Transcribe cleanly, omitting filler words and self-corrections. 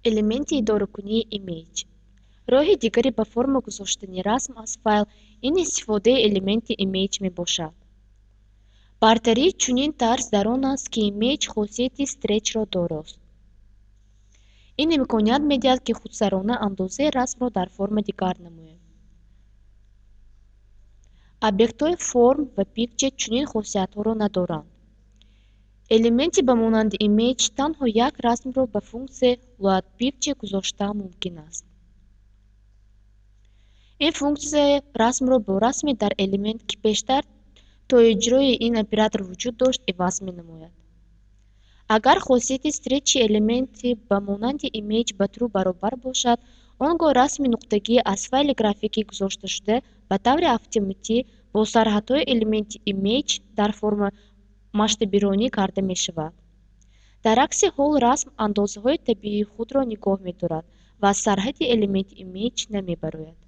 Элементи идоракунии Image. Роҳи дигари ба форма гузоштани расм аз файл ин истифодаи элементи Image мебошад. Бартарии чунин тарз дар он аст, ки Image хосияти stretch-ро дорост. Ин имконият медиҳад, ки худсарона андозаи расмро дар форма дигар намоем. Объектҳои Form ва Picture чунин хосиятҳоро надоранд. Элементи ба монанди Image танҳо як расмро ба функсияи LoadPicture гузоштан мумкин аст. Ин функсия расмро бо расме дар элемент, ки пештар то иҷрои ин оператор вуҷуд дошт, иваз менамояд. Агар хосияти stretch-и элементи ба монанди Image ба true баробар бошад, он гоҳ расми нуқтагӣ аз файли графикӣ гузошташуда ба таври автоматӣ бо сарҳадҳои элементи Image дар форма масштабиронӣ карда мешавад. Дар акси ҳол расм андозаҳои табиии худро нигоҳ медорад ва аз сарҳади элементи Image намебарояд.